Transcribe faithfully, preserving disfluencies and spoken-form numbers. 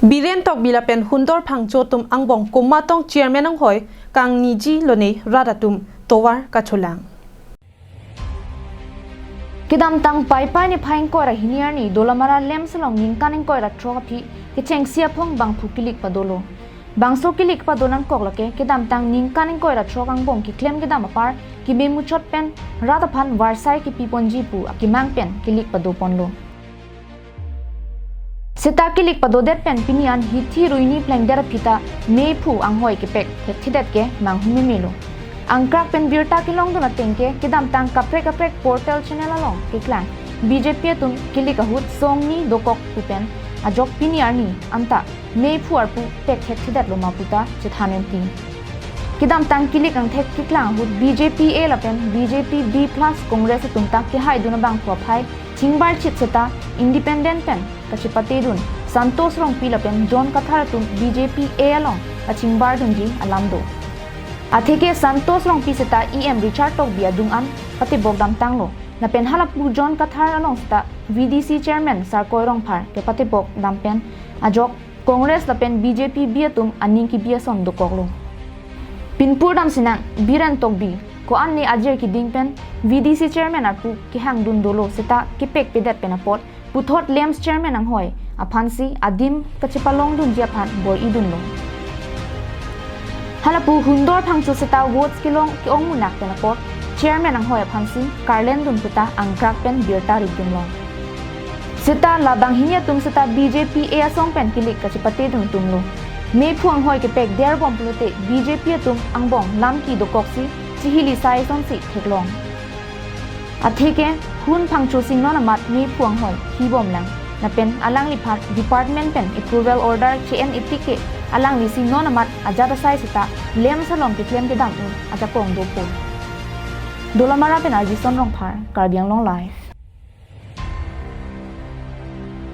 Biren Tokbi lapen Hundor Phangcho atum angbong komat tong chairman anghoi kangniji lone rat atum tovar kacholang. Kedamtang Paipai niphai ingkoi ra hini arni Dolamara LAMPS along ningkan ingkoi ra throk aphi kechengsi aphong bangphu kilik padolo. Bangso kilik pado nangkok lake kedamtang ningkan ingkoi ra throk angbong keklem kedam apar keme muchot pen rat aphan varsai kepi ponji pu akemang pen kilik pado ponlo. Seta kilik padodet pen pini an hithi ruini plengdet aphi ta mephu anghoi kepek thekthedet ke manghumeme lo. Angkrak pen birta kelongdun ateng ke kedamtang kaprek kaprek portal channel along keklang B J P atum kilik ahut songni dokok pu pen ajok pini arni anta mephu arpu pek thekthedet lo ma pu ta chethan enti. Kedamtang kilik angthek keklang ahut B J P A lapen B J P B plus Congress atum ta kehaidun abangphu aphai chingbarchit seta independent pen kachepatedun Santosh Rongpi lapen John Kathar atum B J P A along kachimbardunji alam do. Atheke Santosh Rongpi seta E M Richard Tokbi adung an patebok damtanglo. Lapen halapu John Kathar along seta V D C chairman Sarkoi Rongphar kepatebok dam pen ajok Congress lapen B J P B atum aning kebi ason dokoklo. Pinpur damsinang Biren Tokbi ko-an ne ajir keding pen V D C chairman arpu kehangdun dolo seta kepekpedet pen apot puthot LAMPS chairman anghoi aphansi adim kachepalongdunji aphan bor-idunlo. Halapu Hundor Phangcho seta votes kelong ke-ong munak pen apot chairman anghoi aphansi karlendun puta angkrak pen birta rikdunlo. Seta labang hini atum seta B J P A asong pen kilik kachepatedun atumlo. Mephu anghoi kepek derbom pulote B J P atum angbong lamki dokoksi chihili sai asonsi theklong. Atheke Hun Phangcho si non amat mephu anghoi hibomlang. Lapen alangliphan department pen approval order che-en ipik ke alanglisi non amat ajat asai seta LAMPS along keklem kedam un ajakong dopo. Dolamara pen R J Son Rongphar, Karbi Anglong Live.